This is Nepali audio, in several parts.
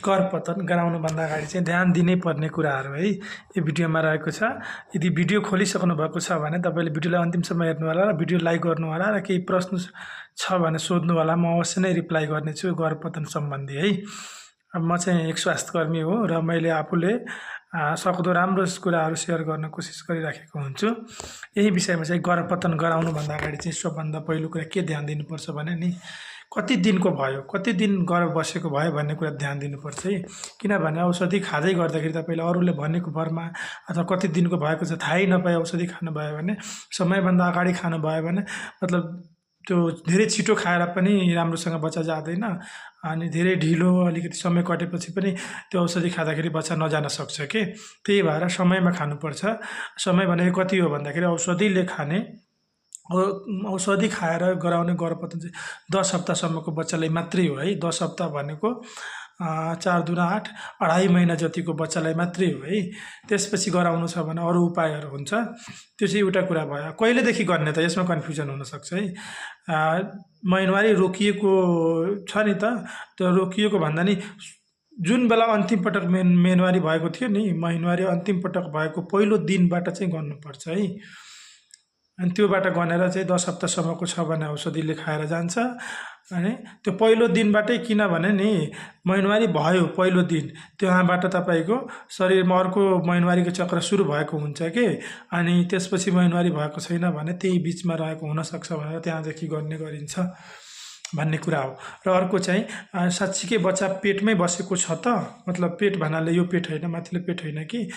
करपतन गराउनुभन्दा अगाडि चाहिँ ध्यान दिनै पर्ने कुराहरू है यो भिडियोमा रहेको छ। यदि भिडियो खोलिसक्नु भएको छ भने तपाईले भिडियोलाई अन्तिमसम्म हेर्नु होला र भिडियो लाइक गर्नु होला र केही प्रश्न छ भने सोध्नु होला। म अवश्य नै रिप्लाई गर्नेछु करपतन सम्बन्धी है। अब म चाहिँ एक स्वास्थ्यकर्मी हो र मैले आफूले सक्दो राम्रो कुराहरू सेयर गर्न कोसिस गरिराखेको हुन्छु। यही विषयमा चाहिँ करपतन गराउनुभन्दा अगाडि चाहिँ सबभन्दा पहिलो कुरा के ध्यान दिनुपर्छ भने नि कति दिनको भयो, कति दिन गर बसेको भयो भन्ने कुरा ध्यान दिनुपर्छ है। किनभने औषधि खाँदै गर्दाखेरि तपाईँले अरूले भनेको भरमा अथवा कति दिनको भएको छ थाहै नपाए औषधि खानुभयो भने, समयभन्दा अगाडि खानुभयो भने मतलब त्यो धेरै छिटो खाएर पनि राम्रोसँग बच्चा जाँदैन अनि धेरै ढिलो अलिकति समय कटेपछि पनि त्यो औषधि खाँदाखेरि बच्चा नजान सक्छ के। त्यही भएर समयमा खानुपर्छ। समय भनेको कति हो भन्दाखेरि औषधिले खाने औषधि खाएर गराउने करपतन चाहिँ 10 हप्तासम्मको बच्चालाई मात्रै हो है। 10 हप्ता भनेको 4 दुना 8 2.5 महिना जतिको बच्चालाई मात्रै हो है। त्यसपछि गराउनु छ भने अरू उपायहरू हुन्छ। त्यो चाहिँ एउटा कुरा भयो। कहिलेदेखि गर्ने त यसमा कन्फ्युजन हुनसक्छ है। महिनावारी रोकिएको छ नि त, त्यो रोकिएको भन्दा नि जुन बेला अन्तिम पटक महिनावारी भएको थियो नि, महिनावारी अन्तिम पटक भएको पहिलो दिनबाट चाहिँ गर्नुपर्छ है। अनि त्योबाट गनेर चाहिँ 10 हप्तासम्मको छ भने औषधिले खाएर जान्छ। अनि त्यो पहिलो दिनबाटै किनभने नि महिनावारी भयो पहिलो दिन, त्यहाँबाट तपाईँको शरीरमा अर्को महिनावारीको चक्र सुरु भएको हुन्छ के। अनि त्यसपछि महिनावारी भएको छैन भने त्यही बिचमा रहेको हुनसक्छ भनेर त्यहाँदेखि गर्ने गरिन्छ भन्ने कुरा हो। र अर्को चाहिँ साँच्चीकै बच्चा पेटमै बसेको छ त, मतलब पेट भन्नाले यो पेट होइन, माथिल्लो पेट होइन कि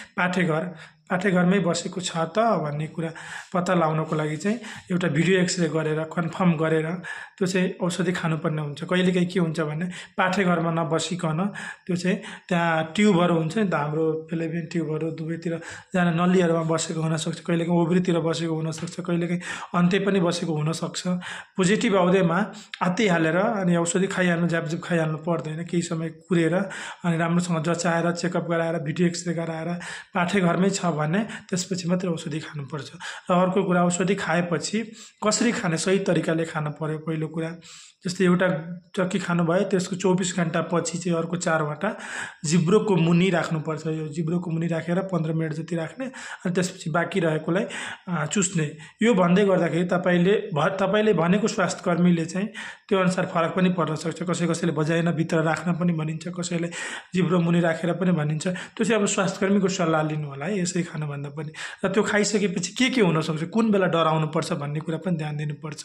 पाठेघरमै बसेको छ त भन्ने कुरा पत्ता लगाउनको लागि चाहिँ एउटा भिडियो एक्सरे गरेर कन्फर्म गरेर त्यो चाहिँ औषधि खानुपर्ने हुन्छ। कहिलेकाहीँ के हुन्छ भने पाठेघरमा नबसिकन त्यो चाहिँ त्यहाँ ट्युबहरू हुन्छ नि त, हाम्रो फेलोपियन ट्युबहरू दुवैतिर जहाँ नलीहरूमा बसेको हुनसक्छ, कहिलेकाहीँ ओभरीतिर बसेको हुनसक्छ, कहिलेकाहीँ अन्त्य पनि बसेको हुनसक्छ। पोजिटिभ आउँदैमा आत्तिहालेर अनि औषधि खाइहाल्नु, झ्यापझुप खाइहाल्नु पर्दैन। केही समय कुरेर अनि राम्रोसँग जचाएर चेकअप गराएर भिडियो एक्सरे गराएर पाठेघरमै छ भने त्यसपछि मात्रै औषधि खानुपर्छ। र अर्को कुरा औषधि खाएपछि कसरी खाने, सही तरिकाले खानु पर्यो। पहिलो कुरा जस्तै एउटा चक्की खानुभयो त्यसको 24 घन्टा पछि चाहिँ अर्को 4वटा जिब्रोको मुनि राख्नुपर्छ। यो जिब्रोको मुनि राखेर 15 मिनट जति राख्ने अनि त्यसपछि बाँकी रहेकोलाई चुस्ने। यो भन्दै गर्दाखेरि तपाईँले भनेको स्वास्थ्यकर्मीले चाहिँ त्यो अनुसार फरक पनि पर्न सक्छ। कसैले बजाइना भित्र राख्न पनि भनिन्छ, कसैले जिब्रो मुनि राखेर पनि भनिन्छ। त्यो चाहिँ अब स्वास्थ्यकर्मीको सल्लाह लिनु होला है यसरी खानुभन्दा पनि। र त्यो खाइसकेपछि के हुनसक्छ, कुन बेला डराउनुपर्छ भन्ने कुरा पनि ध्यान दिनुपर्छ।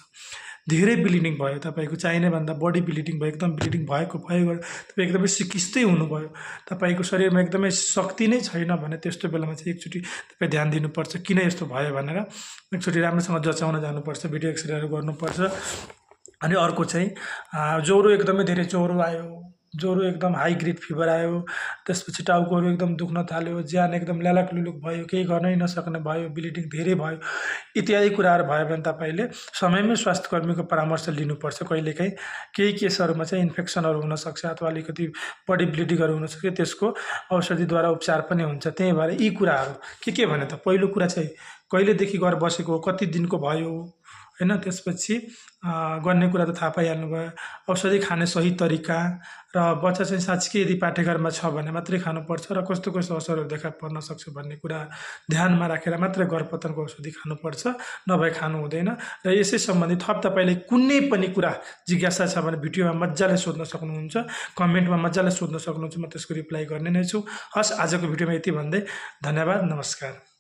धेरै ब्लिडिङ भयो, तपाईँको चाहिने भन्दा बढी ब्लिडिङ भयो, एकदम ब्लिडिङ भएको तपाईँ एकदमै सिकिस्तै हुनुभयो, तपाईँको शरीरमा एकदमै शक्ति नै छैन भने त्यस्तो बेलामा चाहिँ एकचोटि तपाईँ ध्यान दिनुपर्छ किन यस्तो भयो भनेर। एकचोटि राम्रोसँग जचाउन जानुपर्छ, भिडियो एक्सरेहरू गर्नुपर्छ। अनि अर्को चाहिँ ज्वरो, एकदमै धेरै ज्वरो आयो, ज्वरो एकदम हाई ग्रेड फिभर आयो, त्यसपछि टाउकोहरू एकदम दुख्न थाल्यो, ज्यान एकदम ल्यालाक लुलुक भयो, केही गर्नै नसक्ने भयो, ब्लिडिङ धेरै भयो, इत्यादि कुराहरू भयो भने तपाईँले समयमै स्वास्थ्यकर्मीको परामर्श लिनुपर्छ। कहिलेकाहीँ केही केसहरूमा चाहिँ इन्फेक्सनहरू हुनसक्छ अथवा अलिकति बढी ब्लिडिङहरू हुनसक्छ, त्यसको औषधिद्वारा उपचार पनि हुन्छ। त्यही भएर यी कुराहरू के भने त पहिलो कुरा चाहिँ कहिलेदेखि घर बसेको, कति दिनको भयो हैन, त्यसपछि गर्ने कुरा त थाहा पाइहाल्नु भयो। औषधि खाने सही तरिका र बच्चा चाहिँ साँच्चीकै यदि पाठेघरमा छ भने मात्रै खानुपर्छ र कस्तो असरहरू देखा पर्न सक्छ भन्ने कुरा ध्यानमा राखेर मात्रै करपतनको औषधि खानुपर्छ, नभए खानु हुँदैन। र यसै सम्बन्धी थप तपाईँले कुनै पनि कुरा जिज्ञासा छ भने भिडियोमा मजाले सोध्न सक्नुहुन्छ, कमेन्टमा मजाले सोध्न सक्नुहुन्छ, म त्यसको रिप्लाई गर्ने नै छु। हस्, आजको भिडियोमा यति भन्दै धन्यवाद, नमस्कार।